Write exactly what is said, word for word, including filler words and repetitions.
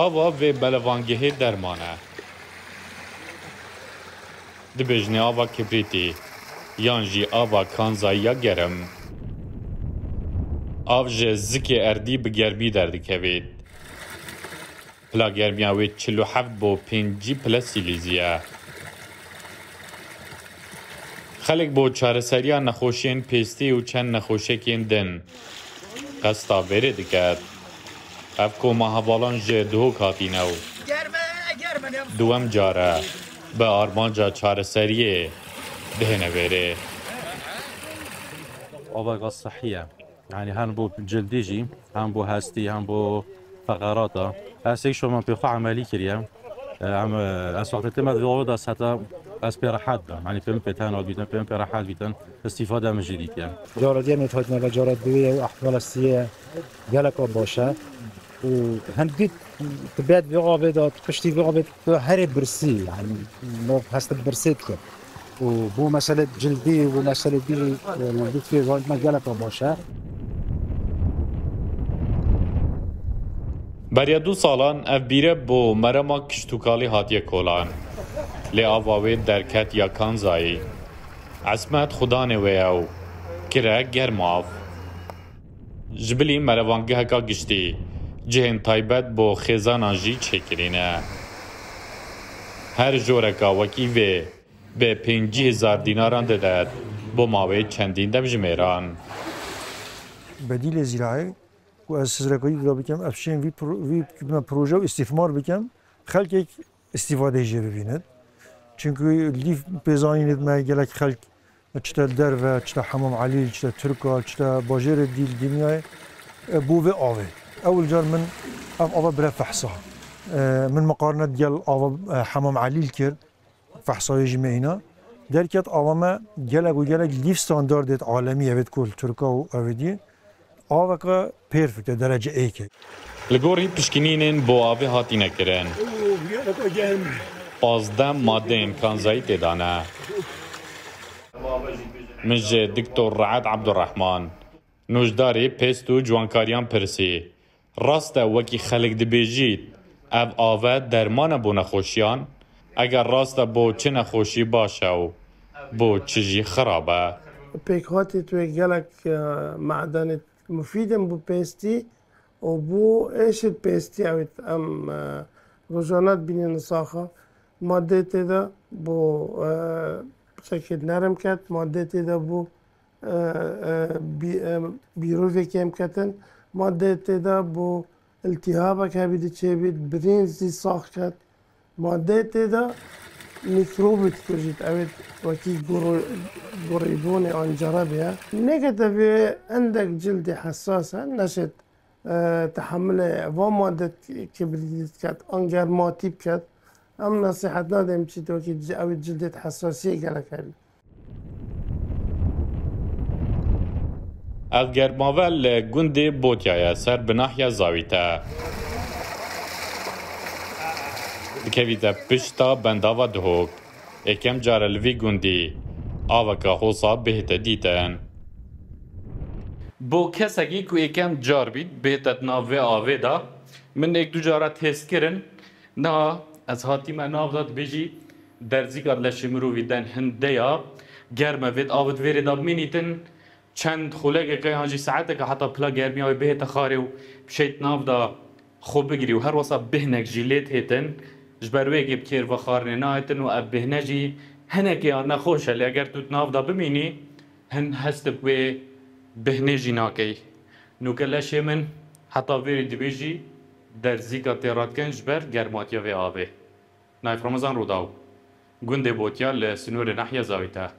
Ava vê belevangehê derman e. Dibêjinê ava kibrîtî yan jî ava kanzayî ya germ. Av ji zikê erdî bi germî derdikevît. Pila germiya wê çil û heft bo pêncî pile sîlîzî ye. Xelk bo çareseriya nexweşiyên pêstî û çend nexweşekên din qesta vêrê diket. Ev koma hevalan ji Duhok hatîne û duwem car e bi armanca çareseriyê dihêne vêrê. Avaka sihî ye. Yani hem bo cildî jî, hem bo hestî, hem bo feqerata. Ez êk şoma pê xwe emelî kiriye. Em, ez wextê tême di vê de seta ez pê rehet bim. Yani pê min pê tenal bîtin, pê min pê rehet bîtin. Îstîfade min jî dîtiye. Cara diye nêt hatine ve cara duye û ehvala siye geleka baş e. Û hem dît tibet vê avê de, piştî vê avê de herê birsî, yani no heste birsê dike. Û bu mesele cildî û mesele dî, e, lîfê zaytme geleka baş e. Beriya du salan ev bîre bo merema kiştûkalî hatiye kolan. Lê ava wê derket ya kanzayî. Esmet xudanê wê ye û kire germav. Ji bilî merevangeheka giştî, cihên taybet bo xêzanan jî çêkirî ne. Her joreka wekî vê bi pêncî hezar dînaran didet bo mawê çendîn demjimêran. Bedîlê zîraê ku ez sizrekayî vira bikim, ev şên vî pro-, vî bime proje û îstîfmar bikim, xelkek îstîfadeyê jê bibînin. Çimkî lîf pêzanînê me gelek xelk çi te derve, çi te Hemam Elîl, çi te Tirka, çi te bajêrê dî li dinyayê, e, bo vê avê. Ewil car min ev ava bire fehsa. E, min miqarine digel ava, e, Hemam Elîl kir. Fehsayê jî me îna derket, ava me gelek û gelek lîf standardêt alemî evêt ku li Tirka û evêt yê aveke perfect e, derece êk e. Li gorî pişkinînên bo avê hatîne kirin, pazdeh madeyên kanzayî tê de ne. Min ji Doktor Re'ed Ebdurrehman, nûjdarê pêst û ciwankariyan pirsî, rast e wekî xelk dibêjît ev ave derman e bo nexweşiyan? Eger rast e, bo çi nexweşî baş e û bo çi jî xirab e? Pêkhatî tu yê gelek, e, madenê mufîd in bo pêstî û bo êşê pêstî ewêt em, e, rojane dibînin saxa. Madeyê tê de bo, e, çekê nerm ket, madeyê tê de bo e, e, bî-, e, bîrovê kêm ketin. Madeyê tê de bo iltîhabek hebî diçêbît, birîn zî sax ket. Madeyê tê de mîkrobî dikujît, ew ê wekî guru-, gurîbûnê an cerebê ye. Nêkete vê endek cildê hesas e, neşêt, e, tehemilê va made kibirîtî diket, an germatî biket. Em nesîhet nadên biçît wekî ci-, ew ê cildê hesasiyê gelek hebî. Ev germave li gundê Botya ye, ser bi nahiya Zawîte. Dikevîte pişta bendava Duhok. Êkem car e li vî gundî aveke hosa bihête dîtin. Bo kesekî ku êkem car bît bihête di nav vê avê de, min êk du cara test kirin. Niha ez hatîme nav de, dibêjî derzîka leşê mirovî den hinde ya germ e, vêt avêt vêrê de bimînîtin, çend xulegeke yan jî saeteke heta pila germiya wê bihête xarê û bişêt nav de xwe bigirî û her wesa bihnek jî lê dihêtin, ji ber wê yekê bi kêr ve xarinê nahêtin û ev bihne jî hinekê ya nexweş e, lê eger tu di nav de bimînî, hin hestê bi wê bihnê jî nakey. Nûke leşê min heta vêrî dibêjî derzîka tê radikin ji ber germatiya vê avê. Naif Ramazan Rûdaw, gundê Botya li sînorê nahiya Zawîte.